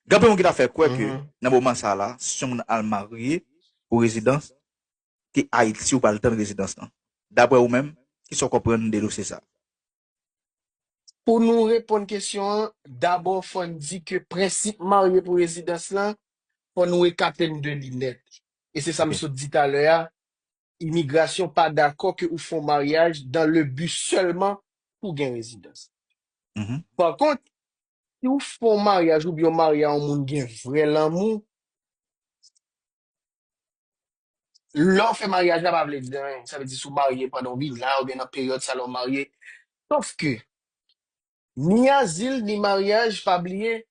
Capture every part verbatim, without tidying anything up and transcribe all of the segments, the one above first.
Gen anpil moun ki ta fè kwè ke nan moman sa la, si yon moun al marye pou rezidans, ke Ayiti ou pral tann rezidans lan. Daprè ou menm, kisa w konprann de dosye sa? Pou nou reponn kesyon an, dabò fò n di ke prensip marye pou rezidans lan, fò nou ekate n de li nèt. E se sa m sot di talè a, imigrasyon pa dakò ke ou fè yon maryaj dans le but seulement pou gen rezidans. Pa kont, si w fè yon maryaj oubyen w marye a yon moun gen vrè lanmou, lè w fè maryaj la pa vle di anyen. Sa vle di si w marye pandan w vin la oubyen nan peryòd sa lè w marye. Sòf ke ni azil ni maryaj, pa bliye,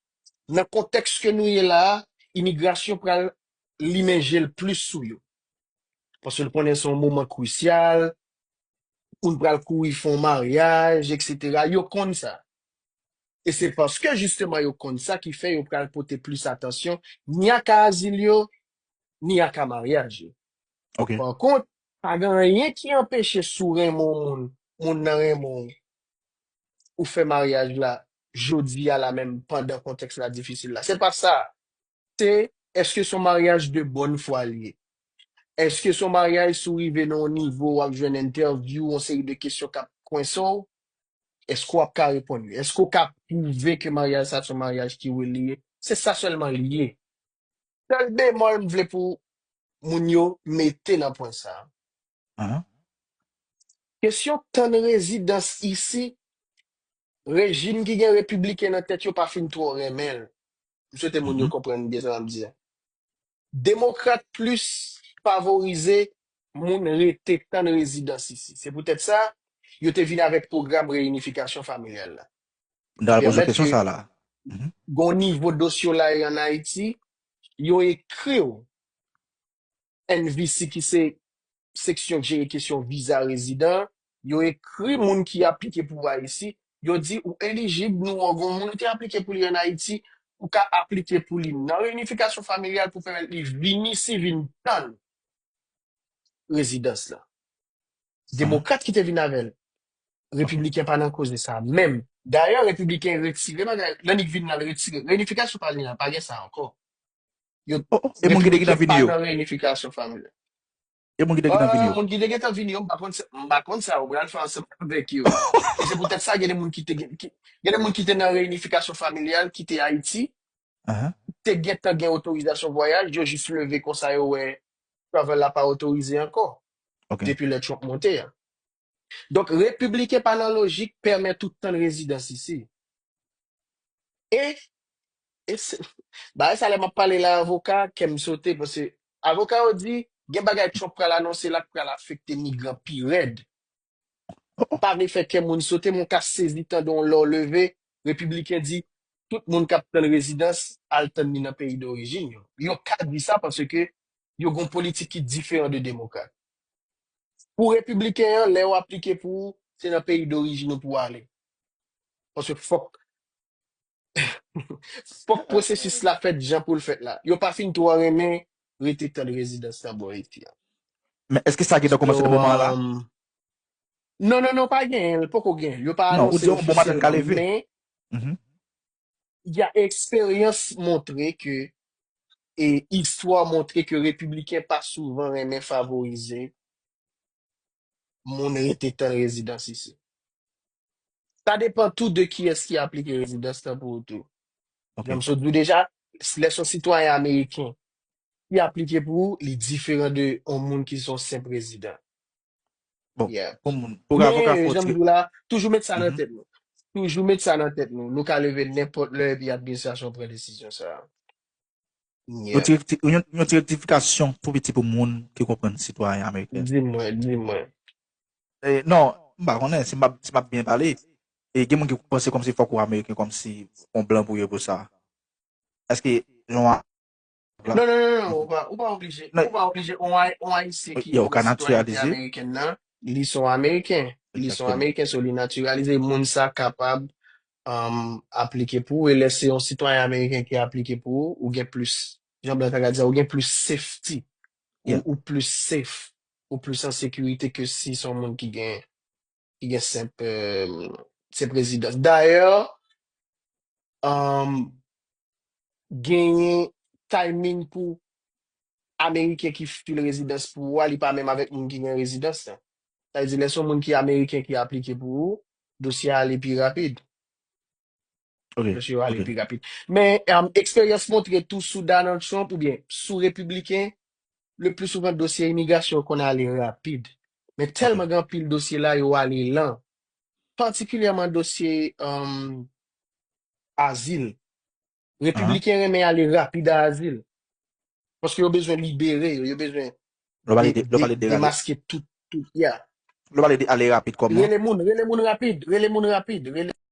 nan kontèks ke nou ye la a, imigrasyon pral limen je l plis sou yo. Paske l konnen se yon moman krisyal, moun pral kouri fè yon maryaj, etsetera. Yo konn sa. E se paske jisteman yo konn sa ki fè yo pral pote plis atansyon ni a ka azil yo, ni a ka maryaj yo. Ok. Pa kont, pa gen anyen ki anpeche si w renmen yon moun, moun nan renmen w, ou fè maryaj la jodi a la menm pandan kontèks la difisil la. Se pa sa. Se èske se yon maryaj de bòn fwa l ye? Èske se yon maryaj si w rive nan yon nivo w ap jwenn entèvyou, yon seri de kesyon k ap kwense w? Èske w ap ka reponn li? Èske w ka pwouve ke maryaj sa se yon maryaj ki real li ye? Se sa sèlman li ye. Sèl bemòl m vle pou moun yo mete nan pwen sa a. Kesyon tann rezidans isi, rejim ki gen repibliken nan tèt yo pa fin twò renmen l. M swete moun yo konprann byen sa m ap di a. Demokrat plis favorize moun rete tann rezidans isi. Se poutèt sa, yo te vin avèk pwogram reyinifikasyon familyal la. M ta pral poze w kesyon sa la. Gon nivo dosye w la ye ann Ayiti, yo ekri w N V C ki se seksyon k jere kesyon viza rezidan, yo ekri moun ki aplike pou ayiti, yo di ou elijib, nou wè w gon moun ou te aplike pou li ann Ayiti, ou ka aplike pou li nan reyinifikasyon familyal pou pèmèt li vin isi, vin tann rezidans lan. Demokrat ki te vin avè l. Repibliken pa nan koze sa menm. Dayè, repibliken retire bagay, lè Nick vin nan, l retire. Reyinifikasyon familyal, pa gen sa ankò. Yo, Oh, oh, e moun ki te gentan vini yo. Nan reyinifikasyon familyal. E moun ki te gentan vini yo. Moun ki te gentan vini yo, m pa konn sa, m pa konn sa, ou pral fè ansanm avèk yo. E se poutèt sa, gen de moun ki te gen, ki, gen de moun ki te nan reyinifikasyon familyal, ki te Ayiti, te gentan gen otorizasyon vwayaj, yo jis leve konsa, yo wè travel la pa otorize ankò. Depi lè Trump monte a. Donk, repibliken pa nan lojik pèmèt ou tann rezidans isi. E, e se, bagay sa lè m ap pale la avoka, kè m sote, paske avoka yo di, gen bagay Trump pral anonse la k pral afekte migran pi rèd. M pa vle fè kè moun sote, men w ka sezi tande yon lè w leve, repibliken di, tout moun k ap tann rezidans, al tann li nan peyi dorijin yo. Yo ka di sa paske yo gon politik ki diferan de demokrat. Pou repibliken an, lè yo aplike pou ou, se nan peyi dorijin ou pou w ale. Paske fòk, fòk pwosesis la fèt jan pou l fèt la. Yo pa fin twò renmen rete tann rezidans nan bò isi a. Men èske sa gentan kòmanse nan moman an la? Non, non, non, pa genyen, l poko genyen. Yo pa anonse ofisyèlman, men y a eksperyans montre ke, e istwa montre ke repibliken pa souvan renmen favorize moun rete tann rezidans isi. Sa depann tou de kiyès ki aplike rezidans lan pou ou tou. Jan m sot di w deja, lè s on sitwayen ameriken ki aplike pou ou, li diferan de yon moun ki s on senp rezidan. Bon, pou moun, pou avoka fò ti. Jan m di w la, toujou met sa nan tèt nou. Toujou met sa nan tèt nou. Nou ka leve nenpòt lè epi administrasyon pran desizyon sa a. Yon ti rekti-, yon, yon ti rektifikasyon tou piti pou moun ki konprann sitwayen ameriken. Di mwen, di mwen. E, non, m pa konnen si m ap, si m ap byen pale. E gen moun ki panse kòmsi fòk ou ameriken, kòmsi yon blan pou ye pou sa. Èske yon a- Non, non, non, non, ou pa, ou pa oblije, ou pa oblije, on, on ayisyen ki gen sitwayènte amerikèn nan, li s on ameriken. Li s on ameriken, so li natiralize. Moun sa kapab, um, aplike pou ou. E lè se yon sitwayen ameriken ki aplike pou ou, ou gen plis, jan blan ta ka di sa, ou gen plis safety. Ou, ou plis safe. Ou plis an sekirite ke si s on moun ki gen, ki gen senp, um, senp rezidans. Dayè, um, genyen timing pou Ameriken ki fil rezidans pou ou a, li pa menm avèk moun ki gen rezidans lan. Sa vle di, lè se yon moun ki Ameriken ki aplike pou ou, dosye a ale pi rapid. Ok, Dosye yo ale ok. pi rapid. Men, um, eksperyans montre tou sou Donald Trump oubyen sou Repibliken, le pli souvan dosye imigrasyon yo konn ale rapid. Men Ok. tèlman gen anpil dosye la, yo ale lan. Patikilyèman dosye um, azil. Repibliken renmen ale rapid a azil. Paske yo bezwen libere yo, yo bezwen Lè w pale de, de, lè w pale de, de rale, demaske tout, tout, yeah. lè w pale de ale rapid kòman? Rele moun, rele moun rapid, rele moun rapid, rele